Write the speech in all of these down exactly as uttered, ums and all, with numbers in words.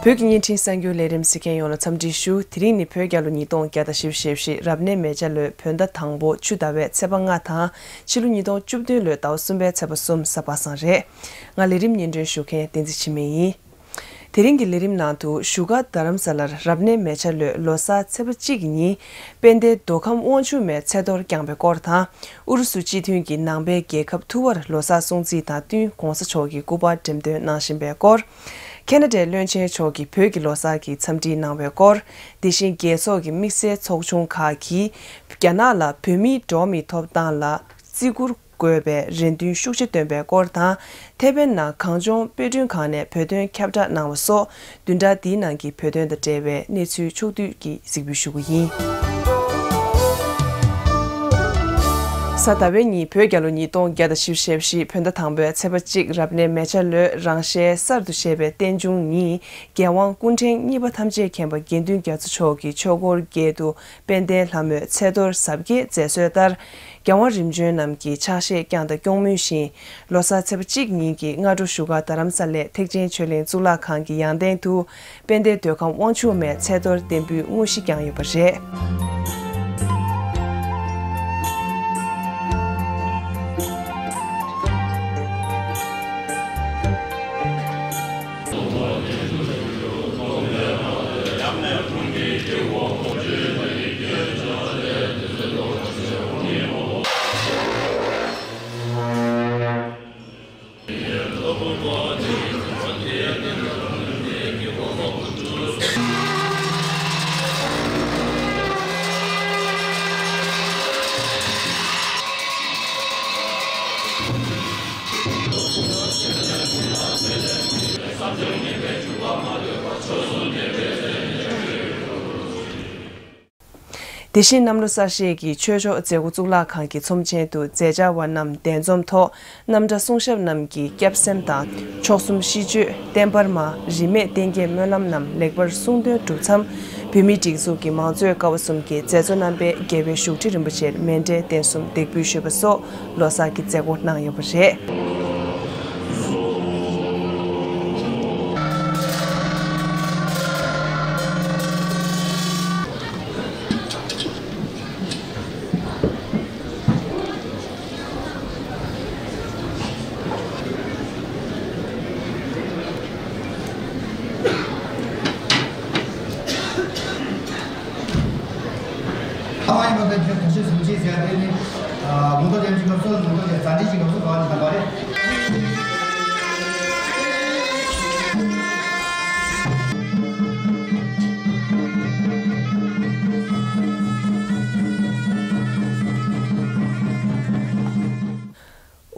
བོད་ཀྱི་བརྙན་འཕྲིན་གསར་འགྱུར་ལས་རིམ་གཟིགས་མཁན་ཡོངས་ལ་འཚམས་འདྲི་ཞུ། དེ་རིང་ནི་བོད་རྒྱལ་ལོ་ཉིས་སྟོང་བརྒྱ་དང་བཞི་བཅུ་ཞེ་བཞི་རབ་གནས་མེ་བྱ་ལོའི་བོད་ཟླ་དང་པོ་ཆུ་ཟླ་བའི་ཚེས་པ་ལྔ་དང་ཕྱི་ལོ་ཉིས་སྟོང་བཅུ་བདུན་ལོའི་ཟླ་བ་གསུམ་པའི་ཚེས་པ་གསུམ་གཟའ་པ་སངས་རེད། ང་ལས་རིམ་སྙན་སྒྲོན་ཞུ་མཁན་བསྟན་འཛིན་འཆི་མེད་ཡིན། དེ་རིང་གི་ལས་རིམ་ནང་དུ་བཞུགས་སྒར་རྡ་རམ་ས་ལར་རབ་གནས་མེ་བྱ་ལོའི་ལོ་གསར་ཚེས་པ་གཅིག་གི་ཉིན་དཔལ་ལྡན་མདོ་ཁམས་དབང་ཕྱུག་མའི་ཚེས་གཏོར་བསྐྱངས་པའི་སྐོར་དང་། ཨུ་རུ་སུ་སྤྱི་མཐུན་གྱིས་ནང་པའི་རྒྱལ་ཁབ་ཐུ་བར་ལོ་གསར་སྲུང་བརྩི་དང་བསྟུན་༧གོང་ས་མཆོག་གིས་སྐུ་པར་འགྲེམས་སྟོན་གནང་བཞིན་པའི་སྐོར། ཁེ་ན་ཌའི་བློན་ཆེན་མཆོག་གིས་བོད་ཀྱི་ལོ་གསར་གྱི་འཚམས་འདྲི་གནང་བའི་སྐོར། དེ་བཞིན་རྒྱལ་ཚོགས་ཀྱི་དམིགས་བསལ་ཚོགས་ཆུང་ཁག་གིས་རྒྱ་ནག་ལ་བོད་མིའི་འགྲོ་བ་མིའི་ཐོབ་ཐང་ལ་བརྩི་བཀུར་དགོས་པའི་རེ་འདུན་ཤུགས་ཆེ་བཏོན་པའི་སྐོར་དང་། ཐེ་ཝན་ནང་གངས་ལྗོངས་དཔེ་སྐྲུན་ཁང་ནས་བོད་དོན་ཁྱབ་བསྒྲགས་གནང་བ་སོགས་བདུན་ཕྲག་འདིའི་ནང་གི་བོད་དོན་དང་འབྲེལ་བའི་གནས་ཚུལ་ཕྱོགས་བསྡུས་ཀྱིས་གཟིགས་འབུལ་ཞུ་གི་ཡིན། གཟའ་ཟླ་བའི་ཉིན་བོད་རྒྱལ་ལོ་ཉིས་སྟོང་བརྒྱ་དང་བཞི་བཅུ་ཞེ་བཞི་བོད་ཟླ་དང་པོའི་ཚེས་པ་གཅིག་རབ་གནས་མེ་བྱ་ལོའི་རང་ཞལ་གསར་དུ་བཞད་པའི་རྟེན་འབྱུང་ཉིན། རྒྱལ་དབང་སྐུ་ཕྲེང་གཉིས་པ་ཐམས་ཅད་མཁྱེན་པ་དགེ་འདུན་རྒྱ་མཚོ་མཆོག་གིས་ཆོས་འཁོར་བརྒྱད་དུ་དཔལ་ལྡན་ལྷ་མོའི་ཚེས་གཏོར་གཟབ་རྒྱས་མཛད་སྲོལ་ལྟར། རྒྱལ་དབང་རིམ་བྱོན་རྣམས་ཀྱིས་ཕྱག་བཞེས་བསྐྱངས་དང་སྐྱོང་མུས་བཞིན། ལོ་གསར་ཚེས་པ་གཅིག་ཉིན་གྱི་སྔ་དྲོ་བཞུགས་སྒར་རྡ་རམ་ས་ལའི་ཐེག་ཆེན་ཆོས་གླིང་གཙུག་ལག་ཁང་གི་ཡང་སྟེང་དུ། དཔལ་ལྡན་མདོ་ཁམས་དབང་ཕྱུག་མའི་ཚེས་གཏོར་རྟེན་འབུལ་དངོས་གཞི་བསྐྱངས་ཡོད་པ་རེད། དེ་བཞིན་གནམ་ལོ་གསར་བཞད་ཀྱི་ཆོས་ཕྱོགས་མཛད་སྒོ་གཙུག་ལག་ཁང་གི་ཚོམས་ཆེན་དུ་མཛད་བཅར་བ་རྣམས་གདན་འཛོམས་ཐོག་རྣམ་གྲྭ་གསུང་ཞབས་རྣམས་ཀྱིས་སྐྱབས་སེམས་དང་མཆོག་གསུམ་ཤིས་བརྗོད། བརྟན་པར་སྨྲ། རིས་མེད་བསྟན་རྒྱས་སྨོན་ལམ་རྣམས་ལེགས་པར་གསུང་འདོན་གྲུབ་མཚམས། བོད་མིའི་སྒྲིག་འཛུགས་ཀྱི་མང་གཙོའི་ཀ་བ་གསུམ་གྱི་མཛད་གཙོ་རྣམ་པས་རྒྱལ་བའི་བཞུགས་ཁྲི་རིན་པོ་ཆེར་མཎྜལ་རྟེན་གསུམ་འདེགས་འབུལ་ཞུས་པ་སོགས་ལོ་གསར་གྱི་མཛད་སྒོ་གནང་ཡོད་པ་རེད། ཨ་མ་ཡིན་པ་དང་ཁྱོད་ད་ཤེས་སུམ་ཅི་ཟེར་དེ་ནི། ཨ། མོ་ཏོ་ལེན་གྱི་སྐབས་སུ་མོ་ཏོ་ལེན་ཛ་འདྲི་གྱི་སྐབས་སུ་ག་བ་ནས་ཐམ་པ་རེད།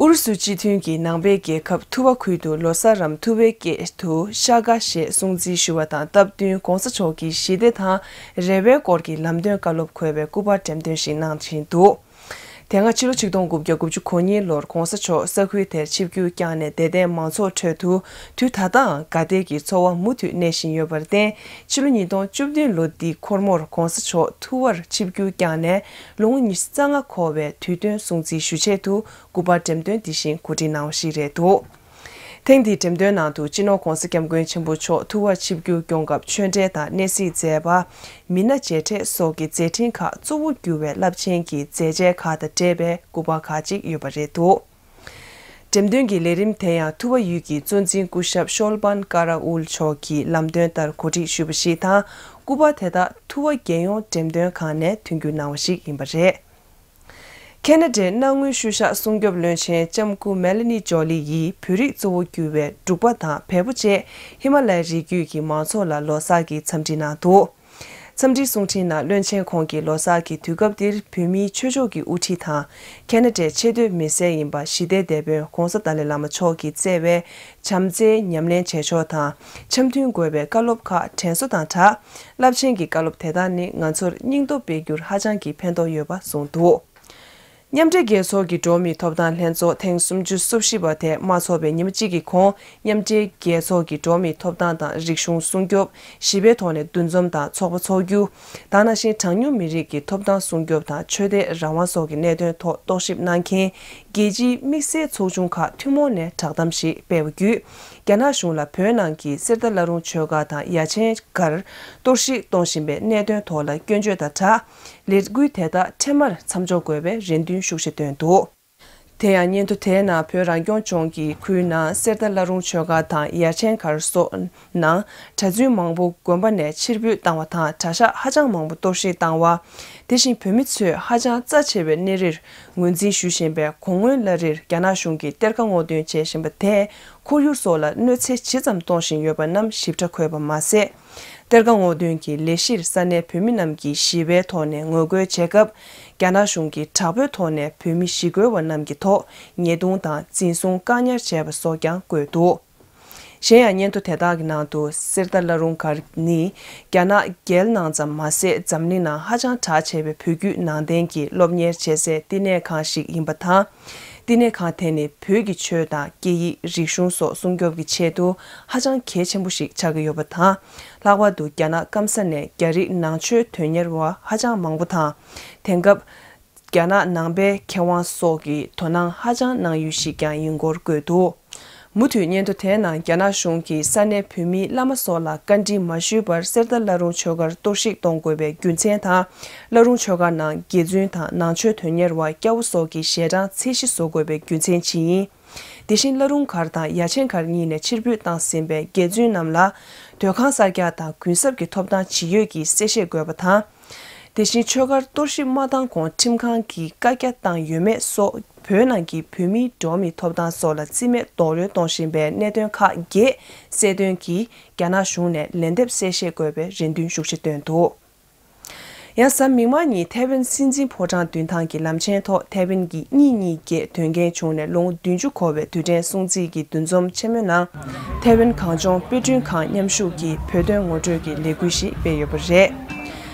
ཨུ་རུ་སུ་སྤྱི་མཐུན་གྱིས་ནང་པའི་རྒྱལ་ཁབ་ཐུ་བ་ཁུལ་དུ་ལོ་གསར་རམ་ཐུ་བའི་སྐད་དུ་ཤ་ག་ཞེས་སྲུང་བརྩི་ཞུ་བ་དང་སྟབས་བསྟུན་༧གོང་ས་མཆོག་གིས་ཞི་བདེ་དང་རེ་བའི་སྐོར་གྱི་ལམ་སྟོན་བཀའ་སློབ་འཁོད་པའི་སྐུ་པར་འགྲེམས་སྟོན་ཞིག་གནང་བཞིན་འདུག་དེ་སྔ་ཕྱི་ལོ་ཆིག་སྟོང་དགུ་བརྒྱ་དགུ་བཅུ་གོ་གཉིས་ལོར་༧གོང་ས་མཆོག་ས་ཁུལ་དེར་ཆིབས་བསྒྱུར་བསྐྱངས་ནས་དད་ལྡན་མང་ཚོགས་ཁྲོད་དུ་དུས་ད་ལྟའང་དགའ་དད་ཀྱི་ཚོར་བ་མུ་མཐུད་གནས་བཞིན་ཡོད་པར་བརྟེན། ཕྱི་ལོ་ཉིས་སྟོང་བཅུ་བདུན་ལོ་འདིའི་འཁོར་མོར་༧གོང་ས་མཆོག་ཐུ་བར་ཆིབས་བསྒྱུར་བསྐྱངས་ནས་ལོ་ངོ་ཉི་ཤུ་རྩ་ལྔ་འཁོར་བའི་དུས་སྟོན་སྲུང་བརྩི་ཞུ་ཆེད་དུ་སྐུ་པར་འགྲེམས་སྟོན་འདི་བཞིན་གོ་སྒྲིག་གནང་བ་ཞིག་རེད་འདུག་ཐེངས་འདིའི་འགྲེམས་སྟོན་ནང་དུ་སྤྱི་ནོར་༧གོང་ས་༧སྐྱབས་མགོན་ཆེན་པོ་མཆོག་ཐུ་བར་ཆིབས་བསྒྱུར་སྐྱོང་སྐབས་ཆོས་འབྲེལ་དང་གནས་གཟིགས་མཛད་པ། མི་སྣ་མཇལ་འཕྲད་སོགས་ཀྱི་མཛད་འཕྲིན་ཁག་གཙོ་བོ་གྱུར་བའི་རླབས་ཆེན་གྱི་མཛད་རྗེས་ཁག་དང་འབྲེལ་བའི་སྐུ་པར་ཁག་ཅིག་ཡོད་པ་རེད་འདུག་འགྲེམས་སྟོན་གྱི་ལས་རིམ་དེ་ཡང་ཐུ་བ་ཡུལ་གྱི་གཙོ་འཛིན་སྐུ་ཞབས་ཤོལ་པན་ཀ་ར་ཨུལ་མཆོག་གིས་ལམ་སྟོན་ལྟར་གོ་སྒྲིག་ཞུས་པ་ཞིག་དང་། སྐུ་པར་དེ་དག་ཐུ་བ་རྒྱལ་ཡོངས་འགྲེམས་སྟོན་ཁང་ནས་མཐུན་འགྱུར་གནང་བ་ཞིག་ཡིན་པ་རེད། ཁེ་ན་ཌའི་གནའ་དངོས་ཤུལ་བཞག་སྲུང་སྐྱོབ་བློན་ཆེན་ལྕམ་སྐུ་མེ་ལ་ནི་ཇོ་ལི་ཡིས་བོད་རིགས་གཙོ་བོ་གྱུར་བའི་འབྲུག་པ་དང་བལ་པོ་བཅས་ཧི་མ་ལ་ཡའི་རི་རྒྱུད་ཀྱི་མང་ཚོགས་ལ་ལོ་གསར་གྱི་འཚམས་འདྲི་གནང་འདུག་འཚམས་འདྲིའི་གསུང་འཕྲིན་ནང་བློན་ཆེན་ཁོང་གིས་ལོ་གསར་གྱི་དུས་སྐབས་འདིར་བོད་མིའི་ཆོས་ཕྱོགས་ཀྱི་དབུ་ཁྲིད་དང་ཁེ་ན་ཌའི་ཆེས་མཐོའི་མི་སེར་ཡིན་པ་ཞི་བདེའི་དེད་དཔོན་༧གོང་ས་ཏཱ་ལའི་བླ་མ་མཆོག་གིས་བསྩལ་བའི་བྱམས་བརྩེའི་ཉམས་ལེན་བྱེད་ཕྱོགས་དང་འཆམ་མཐུན་དགོས་པའི་བཀའ་སློབ་ཁག་དྲན་གསོ་དང་སྦྲགས། རླབས་ཆེན་གྱི་བཀའ་སློབ་དེ་དག་ནི་ང་ཚོར་སྙིང་སྟོབས་སྤེལ་རྒྱུར་ཧ་ཅང་གི་ཕན་ཐོགས་ཡོད་པ་གསུངས་འདུག་མཉམ་འབྲེལ་རྒྱལ་ཚོགས་ཀྱི་འགྲོ་བ་མིའི་ཐོབ་ཐང་ལྷན་ཚོགས་ཐེངས་སུམ་ཅུ་སོ་བཞི་པ་དེ་མ་འཚོགས་པའི་ཉིན་མ་གཅིག་གི་གོང་མཉམ་འབྲེལ་རྒྱལ་ཚོགས་ཀྱི་འགྲོ་བ་མིའི་ཐོབ་ཐང་དང་རིག་གཞུང་སྲུང་སྐྱོབ། ཞི་བའི་ཐོག་ནས་འདུ་འཛོམས་དང་ཚོགས་པ་འཚོགས་རྒྱུ། དེ་ནང་བཞིན་གྲངས་ཉུང་མི་རིགས་ཀྱི་ཐོབ་ཐང་སྲུང་སྐྱོབ་དང་ཆོས་དད་རང་དབང་སོགས་ཀྱི་གནད་དོན་ཐོག་རྟོག་ཞིབ་གནང་མཁན་རྒྱལ་སྤྱིའི་དམིགས་བསལ་ཚོགས་ཆུང་ཁག་ཐུན་མོང་ནས་བསྒྲགས་གཏམ་ཞིག་སྤེལ་བ་བརྒྱུད། རྒྱ་ནག་གཞུང་ལ་བོད་ནང་གི་གསེར་རྟ་བླ་རུང་ཆོས་སྒར་དང་ཡ་ཆེན་སྒར་གཏོར་བཤིག་གཏོང་བཞིན་པའི་གནད་དོན་ཐོག་ལ་སྐྱོན་བརྗོད་དང་སྦྲགས། ལས་འགུལ་དེ་དག་འཕྲལ་མར་མཚམས་འཇོག་དགོས་པའི་རེ་འདུན་ཤུགས་ཆེ་བཏོན་འདུག། དེ་ཡང་སྙན་ཐོ་དེའི་ནང་བོད་རང་སྐྱོང་ལྗོངས་ཀྱི་ཁུལ་ནང་གསེར་རྟ་བླ་རུང་ཆོས་སྒར་དང་ཡ་ཆེན་སྒར་སོགས་ནང་གྲྭ་བཙུན་མང་པོ་དགོན་པ་ནས་ཕྱིར་འབུད་བཏང་བ་དང་གྲྭ་ཤག་ཧ་ཅང་མང་པོ་གཏོར་བཤིག་བཏང་བ། དེ་བཞིན་བོད་མི་ཚོས་ཧ་ཅང་རྩ་ཆེ་བའི་གནས་རིར་ངོས་འཛིན་ཞུ་བཞིན་པའི་གོ་སྔོན་བླ་རིར་རྒྱ་ནག་གཞུང་གིས་གཏེར་ཁ་སྔོག་འདོན་བྱེད་བཞིན་པ་དེས་ཁོར་ཡུག་སོགས་ལ་གནོད་འཚེ་ཇི་ཙམ་གཏོང་བཞིན་ཡོད་པ་རྣམས་ཞིབ་ཕྲ་འཁོད་པ་མ་ཟད། གཏེར་ཁ་སྔོག་འདོན་གྱི་ལས་གཞིར་ས་གནས་བོད་མི་རྣམས་ཀྱིས་ཞི་བའི་ཐོག་ནས་ངོ་རྒོལ་བྱས་སྐབས། རྒྱ་ནག་གཞུང་གིས་དྲག་པོའི་ཐོག་ནས་བོད་མི་ཞི་རྒོལ་བ་རྣམས་ཀྱི་ཐོག་ཉེས་རྡུང་དང་འཛིན་བཟུང་བཀག་ཉར་བྱས་པ་སོགས་ཀྱང་བཀོད་འདུག། གཞན་ཡང་སྙན་ཐོ་དེ་དག་གི་ནང་དུ་གསེར་རྟ་བླ་རུང་སྒར་ནི་རྒྱ་ནག་རྒྱལ་ནང་ཙམ་མ་ཟད་འཛམ་གླིང་ནང་ཧ་ཅང་གྲགས་ཆེ་བའི་བོད་བརྒྱུད་ནང་བསྟན་གྱི་སློབ་གཉེར་བྱེད་སའི་བསྟི་གནས་ཁང་ཞིག་ཡིན་པ་དང་། བསྟི་གནས་ཁང་དེ་ནི་བོད་ཀྱི་ཆོས་དང་སྐད་ཡིག་རིག་གཞུང་སོགས་སྲུང་སྐྱོབ་ཀྱི་ཆེད་དུ་ཧ་ཅང་གལ་ཆེན་པོ་ཞིག་ཆགས་ཀྱི་ཡོད་པ་དང་། ལྷག་པར་དུ་རྒྱ་ནག་སྐམ་ས་ནས་རྒྱ་རིགས་ནང་ཆོས་དོན་གཉེར་བ་ཧ་ཅང་མང་པོ་དང་། དེང་སྐབས་རྒྱ་ནག་ནང་པའི་མཁས་དབང་སོགས་ཀྱིས་དོ་སྣང་ཧ་ཅང་གནང་ཡུལ་ཞིག་ཀྱང་ཡིན་སྐོར་བཀོད་འདུག། མུ་མཐུད་སྙན་ཐོ་དེའི་ནང་རྒྱ་ནག་གཞུང་གིས་ས་གནས་བོད་མིའི་བླ་མ་སོགས་ལ་བཀའ་འདྲི་མ་ཞུས་པར་གསེར་རྟ་བླ་རུང་ཆོས་སྒར་གཏོར་བཤིག་གཏོང་དགོས་པའི་རྒྱུ་མཚན་དང་། བླ་རུང་ཆོས་སྒར་ནང་དགེ་བཙུན་དང་ནང་ཆོས་དོན་གཉེར་བ་སྐྱ་བོ་སོགས་ཀྱི་ཞལ་གྲངས་ཚད་གཞི་བཟོ་དགོས་པའི་རྒྱུ་མཚན་ཇི་ཡིན། དེ་བཞིན་བླ་རུང་སྒར་དང་ཡ་ཆེན་སྒར་གཉིས་ནས་ཕྱིར་འབུད་བཏང་ཟིན་པའི་དགེ་བཙུན་རྣམས་ལ་སྡོད་ཁང་གསར་རྒྱག་དང་གུན་གསབ་ཀྱི་ཐོབ་ཐང་ཇི་ཡོད་ཀྱི་གསལ་བཤད་དགོས་པ་དང་། དེ་བཞིན་ཆོས་སྒར་གཏོར་བཤིག་མ་བཏང་གོང་ཁྲིམས་ཁང་གིས་བཀའ་རྒྱ་བཏང་ཡོད་མེད་སོགས་བོད་ནང་གི་བོད་མིའི་འགྲོ་བ་མིའི་ཐོབ་ཐང་སོགས་ལ་རྩིས་མེད་རྡོག་རོལ་གཏོང་བཞིན་པའི་གནད་དོན་ཁག་བརྒྱད་གསལ་སྟོན་གྱིས་རྒྱ་ནག་གཞུང་ནས་ལན་འདེབས་གསལ་བཤད་དགོས་པའི་རེ་འདུན་ཤུགས་ཆེ་བཏོན་འདུག། ཡང་གཟའ་མིག་དམར་ཉིན་ཐའེ་ཝན་སྲིད་འཛིན་ཕོ་བྲང་མདུན་ཐང་གི་ལམ་ཆེན་ཐོག་ཐའེ་ཝན་གྱི་གཉིས་གཉིས་བརྒྱད་དོན་རྐྱེན་བྱུང་ནས་ལོ་ངོ་བདུན་ཅུ་འཁོར་བའི་དུས་དྲན་སྲུང་བརྩི་གི་འདུ་འཛོམས་ཆེན་མོའི་ནང་། ཐའེ་ཝན་གངས་ལྗོངས་དཔེ་སྐྲུན་ཁང་མཉམ་ཞུགས་ཀྱིས་བོད་དོན་ངོ་སྤྲོད་ཀྱི་ལས་འགུལ་ཞིག་སྤེལ་ཡོད་པ་རེད།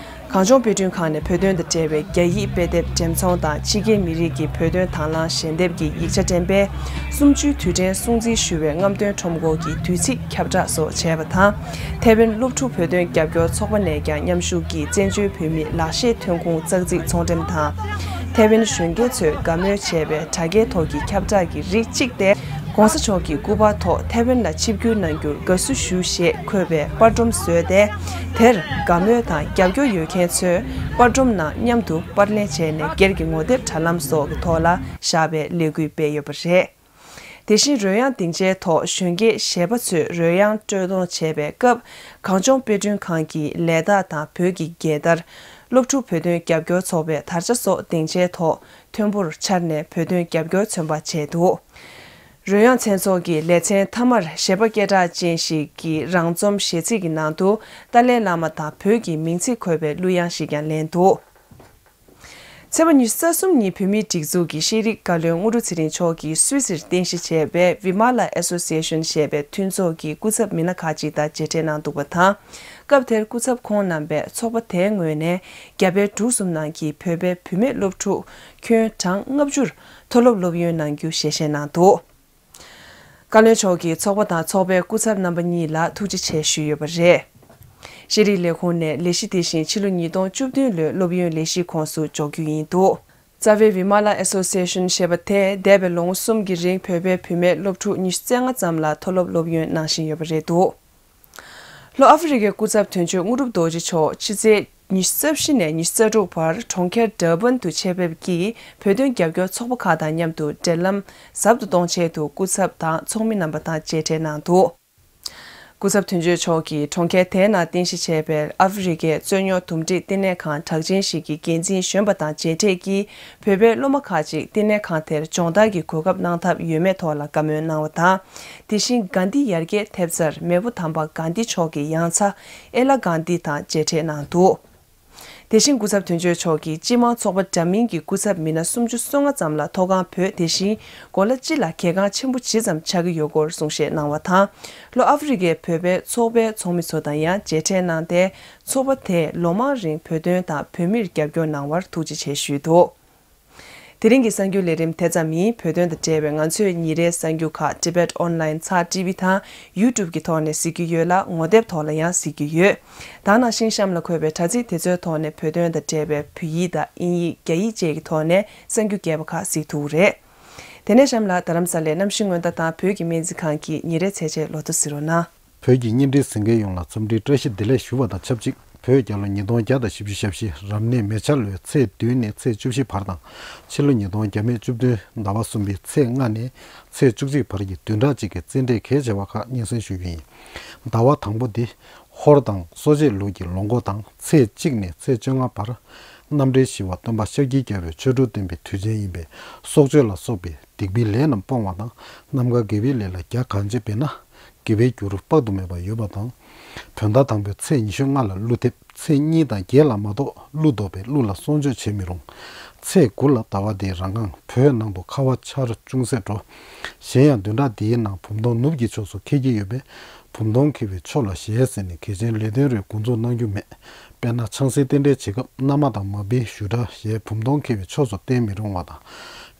གངས་ལྗོངས་དཔེ་སྐྲུན་ཁང་ནས་བོད་དོན་དང་འབྲེལ་བའི་རྒྱ་ཡིག་དཔེ་དེབ་འགྲེམས་ཚོང་དང་ཕྱི་རྒྱལ་མི་རིགས་ཀྱི་བོད་དོན་དང་བླངས་ཞལ་འདེབས་ཀྱི་ཡིག་ཆ་འགྲེམས་སྤེལ། གསུམ་བཅུའི་དུས་དྲན་སྲུང་བརྩི་ཞུ་བའི་རྔམ་སྟོན་ཁྲོམ་སྐོར་གྱི་དུས་ཚིགས་ཁྱབ་བསྒྲགས་སོགས་བྱས་པ་དང་། ཐའེ་ཝན་སློབ་ཕྲུག་བོད་དོན་རྒྱབ་སྐྱོར་ཚོགས་པ་ནས་ཀྱང་མཉམ་ཞུགས་ཀྱིས་བཙན་བྱོལ་བོད་མིའི་ལག་ཤེས་ཐོན་ཁུངས་ཙག་ཙིག་ཚོང་འགྲེམས་དང་། ཐའེ་ཝན་གཞོན་སྐྱེས་ཚོས་དགའ་མོས་བྱས་པའི་དྲ་རྒྱའི་ཐོག་གི་ཁྱབ་བསྒྲགས་ཀྱི་རིགས་གཅིག་སྟེ། ༸གོང་ས་མཆོག་གི་སྐུ་པར་ཐོག་ཐའེ་ཝན་ལ་ཆིབས་བསྒྱུར་གནང་རྒྱུར་དགའ་བསུ་ཞུ་ཞེས་འཁོད་པའི་པར་སྒྲོམ་བཟོས་ཏེ། དེར་དགའ་མོས་དང་རྒྱབ་སྐྱོར་ཡོད་མཁན་ཚོས་པར་སྒྲོམ་ནང་མཉམ་དུ་པར་ལེན་བྱས་ནས་སྒེར་གྱི་ངོ་དེབ་དྲ་ལམ་སོགས་ཀྱི་ཐོག་ལ་བཞག་པའི་ལས་འགུལ་སྤེལ་ཡོད་པ་རེད། དེ་བཞིན་རོལ་དབྱངས་སྡིངས་ཆའི་ཐོག་གཞོན་སྐྱེས་གཞས་པ་ཚོས་རོལ་དབྱངས་དཀྲོལ་གཏོང་བྱས་པའི་སྐབས། གངས་ལྗོངས་དཔེ་སྐྲུན་ཁང་གི་ལས་རྟགས་དང་བོད་ཀྱི་རྒྱལ་དར། སློབ་ཕྲུག་བོད་དོན་རྒྱབ་སྐྱོར་ཚོགས་པའི་དར་ཆ་སོགས་སྡིངས་ཆའི་ཐོག་མཐོན་པོར་འཕྱར་ནས་བོད་དོན་རྒྱབ་སྐྱོར་མཚོན་པ་བྱས་འདུག། རོལ་དབྱངས་མཚན་ཚོགས་ཀྱི་ལེ་ཚན་མཐའ་མར་གཞས་པ་སྐད་གྲགས་ཅན་ཞིག་གིས་རང་རྩོམ་གཞས་ཚིག་གི་ནང་དུ་ཏཱ་ལའི་བླ་མ་དང་བོད་ཀྱི་མིང་ཚིག་འཁོད་པའི་གླུ་དབྱངས་ཤིག་ཀྱང་ལེན་འདུག། ཚེས་པ་ཉི་ཤུ་རྩ་གསུམ་ཉིན་བོད་མིའི་སྒྲིག་འཛུགས་ཀྱི་ཤེས་རིག་བཀའ་བློན་དངོས་གྲུབ་ཚེ་རིང་མཆོག་གིས་སུད་སིར་རྟེན་གཞི་བྱས་པའི་Vimala Association ཞེས་པའི་མཐུན་ཚོགས་ཀྱི་སྐུ་ཚབ་མི་སྣ་ཁག་ཅིག་དང་མཇལ་འཕྲད་གནང་འདུག་པ་དང་། སྐབས་དེར་སྐུ་ཚབ་ཁོང་རྣམ་པས་ཚོགས་པ་དེའི་ངོས་ནས་རྒྱ་བལ་འབྲུག་གསུམ་ནང་གི་བོད་པའི་བུད་མེད་སློབ་ཕྲུག་ཁྱོན་གྲངས་ལྔ་བཅུར་མཐོ་སློབ་སློབ་ཡོན་གནང་རྒྱུ་ཞལ་བཞེས་གནང་འདུག། བཀའ་བློན་མཆོག་གིས་ཚོགས་པ་དང་ཚོགས་པའི་སྐུ་ཚབ་རྣམ་པ་གཉིས་ལ་ཐུགས་རྗེ་ཆེ་ཞུས་ཡོད་པ་རེད། ཤེས་རིག་ལས་ཁུངས་ནས་ལས་གཞི་དེ་བཞིན་ཕྱི་ལོ་ཉིས་སྟོང་བཅུ་བདུན་ལོའི་སློབ་ཡོན་ལས་གཞི་ཁོངས་སུ་འཇོག་རྒྱུ་ཡིན་འདུག། རྩ་བའི་Vimala Association ཞེས་པ་དེས་འདས་པའི་ལོ་ངོ་གསུམ་གྱི་རིང་བོད་པའི་བུད་མེད་སློབ་ཕྲུག་ཉི་ཤུ་རྩ་ལྔ་ཙམ་ལ་མཐོ་སློབ་སློབ་ཡོན་གནང་བཞིན་ཡོད་པ་རེད་འདུག། ལྷོ་ཨ་ཧྥེ་རི་ཁའི་སྐུ་ཚབ་དོན་གཅོད་དངོས་གྲུབ་རྡོ་རྗེ་མཆོག་ཕྱི་ཚེས་ཉི་ཤུ་རྩ་བཞི་ནས་ཉི་ཤུ་རྩ་དྲུག་བར་གྲོང་ཁྱེར་ཌར་བན་དུ་ཆེད་ཕེབས་ཀྱིས་བོད་དོན་རྒྱབ་སྐྱོར་ཚོགས་པ་ཁག་དང་མཉམ་དུ་འབྲེལ་ལམ་ཟབ་ཏུ་གཏོང་ཆེད་དུ་སྐུ་ཚབ་དང་ཚོགས་མི་རྣམ་པ་དང་མཇལ་འཕྲད་གནང་འདུག། སྐུ་ཚབ་དོན་གཅོད་མཆོག་གིས་གྲོང་ཁྱེར་དེའི་ནང་རྟེན་གཞི་བྱས་པའི་ཨ་ཧྥེ་རི་ཁའི་རྩོད་རྙོག་འདུམ་འགྲིག་བསྟི་གནས་ཁང་གྲགས་ཅན་ཞིག་གི་འགན་འཛིན་གཞོན་པ་དང་མཇལ་འཕྲད་ཀྱིས་བོད་པའི་སློབ་མ་ཁག་ཅིག་བསྟི་གནས་ཁང་དེར་སྦྱོང་བརྡར་གྱི་གོ་སྐབས་གནང་ཐབས་ཡོད་མེད་ཐོག་ལ་བཀའ་མོལ་གནང་བ་དང་། དེ་བཞིན་གྷན་དྷི་ཡར་རྒྱས་ཐེབས་རྩར་མེས་པོ་དམ་པ་གྷན་དྷི་མཆོག་གི་ཡང་ཚ་ཨེ་ལ་གྷན་དྷི་དང་མཇལ་འཕྲད་གནང་འདུག། དེ་བཞིན་སྐུ་ཚབ་དོན་གཅོད་མཆོག་གིས་སྤྱི་དམངས་ཚོགས་པ་འདྲ་མིན་གྱི་སྐུ་ཚབ་མི་སྣ་སུམ་ཅུ་སོ་ལྔ་ཙམ་ལ་མཐོ་སྒང་བོད་དེ་བཞིན་གོ་ལ་སྤྱི་ལ་གལ་འགངས་ཆེན་པོ་ཇི་ཙམ་ཆགས་ཀྱི་ཡོད་སྐོར་གསུང་བཤད་གནང་བ་དང་། ལྷོ་ཨ་ཧྥེ་རི་ཁའི་བོད་པའི་ཚོགས་པའི་ཚོགས་མི་ཚོ་དང་ཡང་མཇལ་འཕྲད་གནང་སྟེ། ཚོགས་པ་དེས་ལོ་མང་རིང་བོད་དོན་དང་བོད་མིར་རྒྱབ་སྐྱོར་གནང་བར་ཐུགས་རྗེ་ཆེ་ཞུས་འདུག། དེ་རིང་གི་གསར་འགྱུར་ལས་རིམ་དེ་ཙམ་ཡིན། བོད་དོན་དང་འབྲེལ་བའི་ང་ཚོའི་ཉིན་རེའི་གསར་འགྱུར་ཁག་Tibet Online ཚར་ཊི་ཝི་དང་YouTube གི་ཐོག་ནས་གཟིགས་རྒྱུ་ཡོད་ལ། ངོ་དེབ་ཐོག་ལ་ཡང་གཟིགས་རྒྱུ་ཡོད། ད་ནང་བཞིན་གཤམ་ལ་འཁོད་པའི་དྲ་ཚིགས་དེ་ཚོའི་ཐོག་ནས་བོད་དོན་དང་འབྲེལ་བའི་བོད་ཡིག་དང་དབྱིན་ཡིག་རྒྱ་ཡིག་བཅས་ཀྱི་ཐོག་ནས་གསར་འགྱུར་རྒྱས་པ་ཁག་གཟིགས་ཐུབ་ཀྱི་རེད། དེ་ནས་གཤམ་ལ་རྡ་རམ་ས་ལའི་གནམ་གཤིས་སྔོན་བརྡ་དང་བོད་ཀྱི་སྨན་རྩིས་ཁང་གི་ཉིན་རེའི་ཚེས་ཆའི་ལོ་ཐོ་གཟིགས་རོགས་གནང་། བོད་ཀྱི་བརྙན་འཕྲིན་གཟིགས་མཁན་ཡོངས་ལ་འཚམས་འདྲིའི་བཀྲ་ཤིས་བདེ་ལེགས་ཞུ་བ་དང་ཆབས་ཅིག་བོད་རྒྱལ་ལོ་ཉིས་སྟོང་བརྒྱ་དང་བཞི་བཅུ་ཞེ་བཞི་རབ་གནས་མེ་བྱ་ལོའི་ཚེས་བདུན་ནས་ཚེས་བཅུ་བཞི་བར་དང་། ཕྱི་ལོ་ཉིས་སྟོང་བརྒྱ་མེད་བཅུ་བདུན་ཟླ་བ་གསུམ་པའི་ཚེས་ལྔ་ནས་ཚེས་བཅུ་གཅིག་བར་གྱི་བདུན་ཕྲག་གཅིག་གི་རྩེད་འགྲན་གལ་ཆེ་བ་ཁག་སྙན་སེང་ཞུ་རྒྱུ་ཡིན། ཟླ་བ་དང་པོ་འདི་ཧོར་དང་གསོ་དཔྱད་ལུགས་ཀྱི་ལོ་འགོ་དང་ཚེས་གཅིག་ནས་ཚེས་བཅོ་ལྔ་བར་རྣམ་འདྲེན་ཞི་བ་སྟོན་པ་ཤཱཀྱའི་རྒྱལ་པོའི་ཆོ་འཕྲུལ་སྟོན་པའི་དུས་ཆེན་ཡིན་པས། སྲོག་གཅོད་ལ་སོགས་པའི་སྡིག་པའི་ལས་རྣམས་སྤོང་བ་དང་། རྣམ་དཀར་དགེ་བའི་ལས་ལ་རྒྱ་གང་ཆེ་འབད་ན་དགེ་བའི་རྒྱུ་རུ་དཔག་ཏུ་མེད་པ་ཡོད་པ་དང་། བོད་ཟླ་དང་པོའི་ཚེས་ཉི་ཤུ་ལྔ་ལ་ཀླུ་འཐེབ། ཚེས་གཉིས་དང་བརྒྱད་ལ་མ་གཏོགས་ཀླུ་བཟློག་པས་ཀླུ་ལ་གསོག་འཇོག་བྱེད་མི་རུང་། ཚེས་དགུ་ལ་ཟླ་བ་འདིའི་རང་སྒང་བོད་ནང་དུ་ཁ་བ་ཆར་ཅུང་ཟད་འགྲོ། གཞན་ཡང་བདུན་ཕྲག་འདིའི་ནང་བུམ་སྟོང་ནུབ་ཀྱི་ཕྱོགས་སུ་འཁེལ་གྱི་ཡོད་པས། བུམ་སྟོང་འཁེལ་བའི་ཕྱོགས་ལ་ཞལ་གཟིགས་ནས་གལ་ཆེན་ལས་དོན་རེ་འགོ་འཛུགས་གནང་རྒྱུ་མེད། དཔེར་ན་ཆང་སའི་རྟེན་འབྲེལ་བྱེད་སྐབས་མནའ་མ་དང་མ་བིའི་བཞུགས་གྲལ་ཞལ་བུམ་སྟོང་འཁེལ་བའི་ཕྱོགས་སུ་བསྟན་མི་རུང་བ་དང་།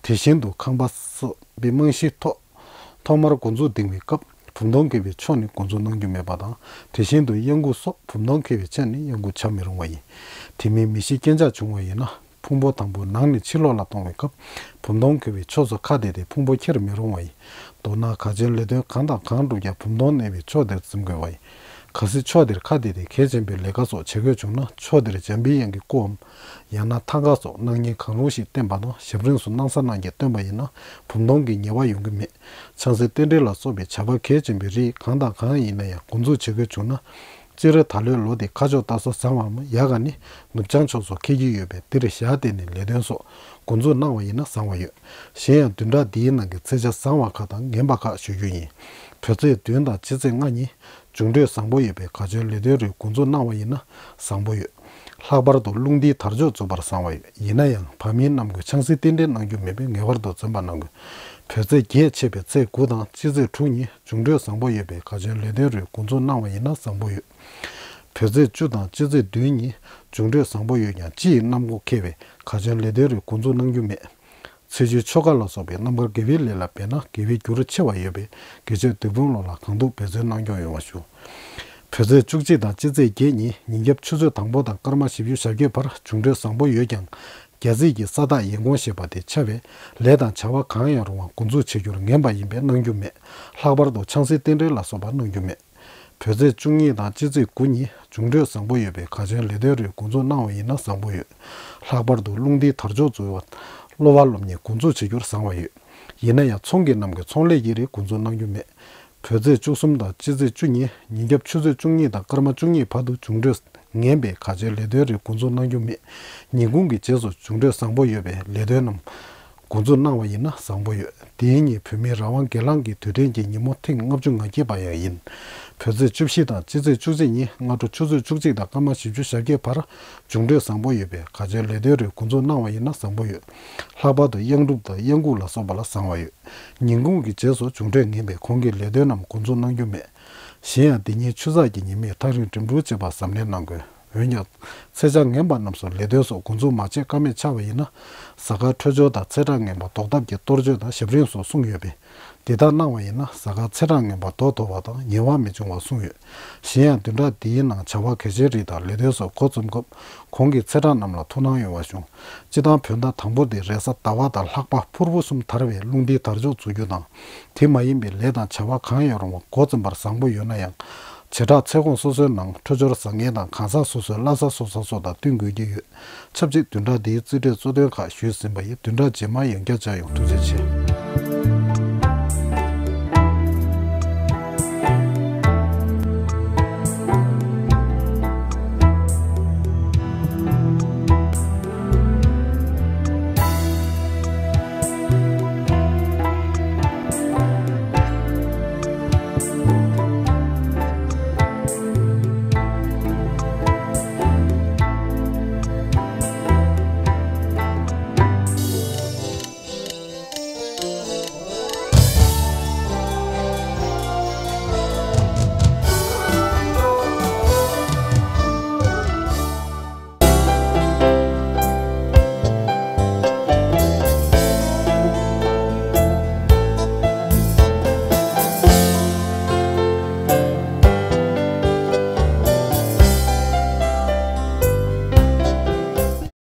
དེ་བཞིན་དུ་ཁང་པ་སོགས་པའི་རྨང་གཞིའི་ཐོག་ཐོག་མར་འགོ་འཛུགས་འདིང་བའི་སྐབས་བུམ་སྟོང་འཁེལ་བའི་ཕྱོགས་ནས་འགོ་འཛུགས་གནང་རྒྱུ་མེད་པ་དང་། དེ་བཞིན་དུ་གཡང་འགུག་སོགས་བུམ་སྟོང་འཁེལ་བའི་ཕྱོགས་ནས་གཡང་འགུག་བྱ་མི་རུང་བ་ཡིན། དེ་མིན་མི་ཤི་རྐྱེན་ཆག་བྱུང་བ་ཡིན་ན། ཕུང་པོ་དང་པོ་ནང་ནས་ཕྱི་ལོགས་ལ་གཏོང་བའི་སྐབས་བུམ་སྟོང་འཁེལ་བའི་ཕྱོགས་སུ་ཁ་གཏད་དེ་ཕུང་པོ་འཁྱེར་མི་རུང་བ་ཡིན། མདོར་ན་གལ་ཆེན་ལས་དོན་གང་དང་གང་བསྒྲུབ་ཀྱང་བུམ་སྟོང་གནས་པའི་ཕྱོགས་དེར་འཛེམ་དགོས་པ་ཡིན། གལ་སྲིད་ཕྱོགས་དེར་ཁ་གཏད་དེ་གལ་ཆེན་པོའི་ལས་ཀ་སོགས་བྱེད་དགོས་བྱུང་ན། ཕྱོགས་དེར་འཇམ་པའི་དབྱངས་ཀྱི་སྐུའམ། ཡང་ན་ཐང་ག་སོགས་སྣང་བརྙན་གང་རུང་ཞིག་བསྟན་པ་དང་། ཞབས་རིམ་སུ་སྣང་ས་སྣང་བརྒྱད་བསྟན་པ་ཡིན་ན། བུམ་སྟོང་གི་ཉེས་པ་ཡོང་གི་མེད། ཆང་སའི་རྟེན་འབྲེལ་ལ་སོགས་པའི་བྱ་བ་གལ་ཆེན་པོའི་རིགས་གང་དང་གང་ཡིན་ན་ཡང་འགོ་འཛུགས་བྱེད་དགོས་བྱུང་ན། སྤྱིར་ད་ལོའི་ལོ་འདི་ཁ་ཕྱོགས་ལྟ་ས་བཟང་བའམ། ཡག་ག་ནི་ནུབ་བྱང་ཕྱོགས་སུ་འཁེལ་གྱི་ཡོད་པས། འདིར་ཞལ་གཏད་ནས་ལས་དོན་སོགས་འགོ་འཛུགས་གནང་བ་ཡིན་ན་བཟང་བ་ཡོད། གཞན་ཡང་བདུན་ཕྲག་འདིའི་ནང་གི་ཚེས་ཆ་བཟང་བ་ཁག་དང་ངན་པ་ཁག་ཞུ་རྒྱུ་ཡིན། བོད་ཚེས་བདུན་དང་སྤྱི་ཚེས་ལྔ་ཉིན་འབྱུང་འཕྲོད་བཟང་པོ་ཡོད་པས། གལ་ཆེན་ལས་དོན་རེ་འགོ་འཛུགས་གནང་བ་ཡིན་ན་བཟང་པོ་ཡོད། ལྷག་པར་དུ་རླུང་རྟའི་དར་ལྕོག་འཛུགས་པར་བཟང་བ་ཡོད། ཡིན་ན་ཡང་བར་མིའི་གནམ་སྒོས་ཆང་སའི་རྟེན་འབྲེལ་གནང་རྒྱུ་མེད་པས་ངེས་པར་དུ་འཛེམ་པ་གནང་དགོས། བོད་ཚེས་བརྒྱད་ཆད་པའི་ཚེས་དགུ་དང་སྤྱི་ཚེས་དྲུག་ཉིན་འབྱུང་འཕྲོད་བཟང་པོ་ཡོད་པས། གལ་ཆེན་ལས་དོན་རེ་འགོ་འཛུགས་གནང་བ་ཡིན་ན་བཟང་པོ་ཡོད། བོད་ཚེས་བཅུ་དང་སྤྱི་ཚེས་བདུན་ཉིན་འབྱུང་འཕྲོད་བཟང་པོ་ཡོད་ཀྱང་སྤྱི་ཡི་གནམ་སྒོ་འཁེལ་བས། གལ་ཆེན་ལས་དོན་རེ་འགོ་འཛུགས་གནང་རྒྱུ་མེད། ཚེས་བཅུའི་ཆོ་ག་ལ་སོགས་པའི་རྣམ་དཀར་དགེ་བའི་ལས་ལ་འབད་ན་དགེ་བའི་རྒྱུ་རུ་ཆེ་བ་ཡོད་པས། དགེ་ཆོས་སྡིག་སྤོང་ལོ་ལ་གང་ཐུབ་འབད་བརྩོན་གནང་སྐྱོང་ཡོང་བ་ཞུ། བོད་ཚེས་བཅུ་གཅིག་དང་སྤྱི་ཚེས་བརྒྱད་ཉིན་ཉིན་རྒྱབ་ཆུ་ཚོད་དང་པོ་དང་སྐར་མ་བཞི་བཅུ་ཞེ་བརྒྱད་བར་འབྱུང་འཕྲོད་བཟང་པོ་ཡོད་ཀྱང་། རྒྱ་རྩིས་ཀྱི་ས་བདག་ཡན་གོང་ཞེས་པ་དེ་འཆར་བས། ལས་དང་བྱ་བ་གང་ཡང་རུང་བ་འགོ་འཛུགས་བྱེད་རྒྱུར་ངན་པ་ཡིན་པས་གནང་རྒྱུ་མེད། ལྷག་པར་དུ་ཆང་སའི་རྟེན་འབྲེལ་ལ་སོགས་པ་གནང་རྒྱུ་མེད། བོད་ཚེས་བཅུ་གཉིས་དང་སྤྱི་ཚེས་དགུ་ཉིན་འབྱུང་འཕྲོད་བཟང་པོ་ཡོད་པས། གལ་ཆེན་ལས་དོན་རེ་འགོ་འཛུགས་གནང་བ་ཡིན་ན་བཟང་པོ་ཡོད། ལྷག་པར་དུ་རླུང་རྟའི་དར་ལྕོག་འཛུགས་པ། གློ་བ་སློབ་གཉེར་འགོ་འཛུགས་བྱེད་རྒྱུར་བཟང་བ་ཡོད། ཡིན་ན་ཡང་ཚོང་གི་གནམ་གྱི་ཚོང་ལས་ཀྱི་རིགས་འགོ་འཛུགས་གནང་རྒྱུ་མེད། བོད་ཚེས་བཅུ་གསུམ་དང་སྤྱི་ཚེས་བཅུ་ཉིན་ཉིན་རྒྱབ་ཆུ་ཚོད་བཅུ་གཉིས་དང་སྐར་མ་བཅུ་གཉིས་བར་དུ་འབྱུང་འཕྲོད་ངན་པས། གལ་ཆེན་ལས་དོན་རེ་འགོ་འཛུགས་གནང་རྒྱུ་མེད། ཉིན་གུང་གི་རྗེས་སུ་འབྱུང་འཕྲོད་བཟང་པོ་ཡོད་པས། ལས་དོན་རྣམས་འགོ་འཛུགས་གནང་བ་ཡིན་ན་བཟང་པོ་ཡོད། དེའི་ཉིན་བོད་མིའི་རང་དབང་སྒེར་ལངས་ཀྱི་དུས་དྲན་གྱི་ཉིན་མོ་ཐེངས་ལྔ་བཅུ་ང་བརྒྱད་པ་ཡང་ཡིན། བོད་ཚེས་བཅུ་བཞི་དང་སྤྱི་ཚེས་བཅུ་གཅིག་ཉིན་སྔ་དྲོ་ཆུ་ཚོད་བཅུ་གཅིག་དང་སྐར་མ་བཞི་བཅུ་ཞེ་བརྒྱད་བར་འབྱུང་འཕྲོད་བཟང་པོ་ཡོད་པས། གལ་ཆེན་ལས་དོན་རེ་འགོ་འཛུགས་གནང་བ་ཡིན་ན་བཟང་པོ་ཡོད། ལྷག་པར་དུ་གཡང་སྒྲུབ་དང་གཡང་འགུག་ལ་སོགས་པ་ལ་བཟང་བ་ཡོད། ཉིན་གུང་གི་རྗེས་སུ་འབྱུང་འཕྲོད་ངན་པས་གོང་གི་ལས་དོན་རྣམས་འགོ་འཛུགས་གནང་རྒྱུ་མེད། གཞན་ཡང་འདི་ཉིན་ཆུ་ཚགས་ཀྱི་ཉི་མས་ཐག་རིང་འགྲིམ་འགྲུལ་བྱེད་པར་གཟབ་ནན་གནང་དགོས། འོན་ཀྱང་། ཚེས་ཆ་ངན་པ་རྣམས་སུ་ལས་དོན་སོགས་འགོ་འཛུགས་མ་བྱས་ཀ་མེད་ཆགས་པ་ཡིན་ན། གཟའ་སྐར་འཕྲོད་སྦྱོར་དང་ཚེས་གྲངས་ངན་པ་ཟློག་ཐབས་ཀྱི་གཏོར་མཆོད་དང་ཞབས་རིམ་སོགས་གསུངས་ཡོད་པས། འདི་ལྟར་གནང་བ་ཡིན་ན་གཟའ་སྐར་ཚེས་གྲངས་ངན་པ་ཟློག་ཐུབ་པ་དང་ཉེས་པ་མི་འབྱུང་བ་གསུངས་ཡོད། གཞན་ཡང་བདུན་ཕྲག་འདིའི་ནང་བྱ་བ་གལ་ཆེན་རིགས་དང་ལས་དོན་སོགས་འགོ་རྩོམ་སྐབས་གོང་གི་ཚེས་གྲངས་རྣམས་ལ་ཐུགས་སྣང་ཡོང་བ་བྱུང་། སྤྱིར་བཏང་བོད་ཟླ་དང་པོ་དེ་རེས་གཟའ་ཟླ་བ་དང་ལྷག་པ་ཕུར་བུ་གསུམ་དར་བས་རླུང་རྟའི་དར་ལྕོག་འཛུགས་རྒྱུ་དང་། དེ་མ་ཡིན་པའི་ལས་དང་བྱ་བ་གང་ཡང་རུང་བ་འགོ་རྩོམ་པར་བཟང་པོ་ཡོད་ན་ཡང་། བྱེ་བྲག་ཚེས་གོང་སོ་སོའི་ནང་འཕྲོད་སྦྱོར་བཟང་ངན་དང་གང་ཟག་སོ་སོའི་བླ་གཟའ་སོ་སོ་སོགས་དང་བསྟུན་དགོས་ཀྱི་ཡོད། ཆབས་ཅིག་བདུན་ཕྲག་འདིའི་རྩིས་འཕྲོད་གཙོ་དོན་ཁག་ཞུས་ཟིན་པ་ཡིན། བདུན་ཕྲག་རྗེས་མར་ཡང་བསྐྱར་མཇལ་ཡོང་། ཐུགས་རྗེ་ཆེ།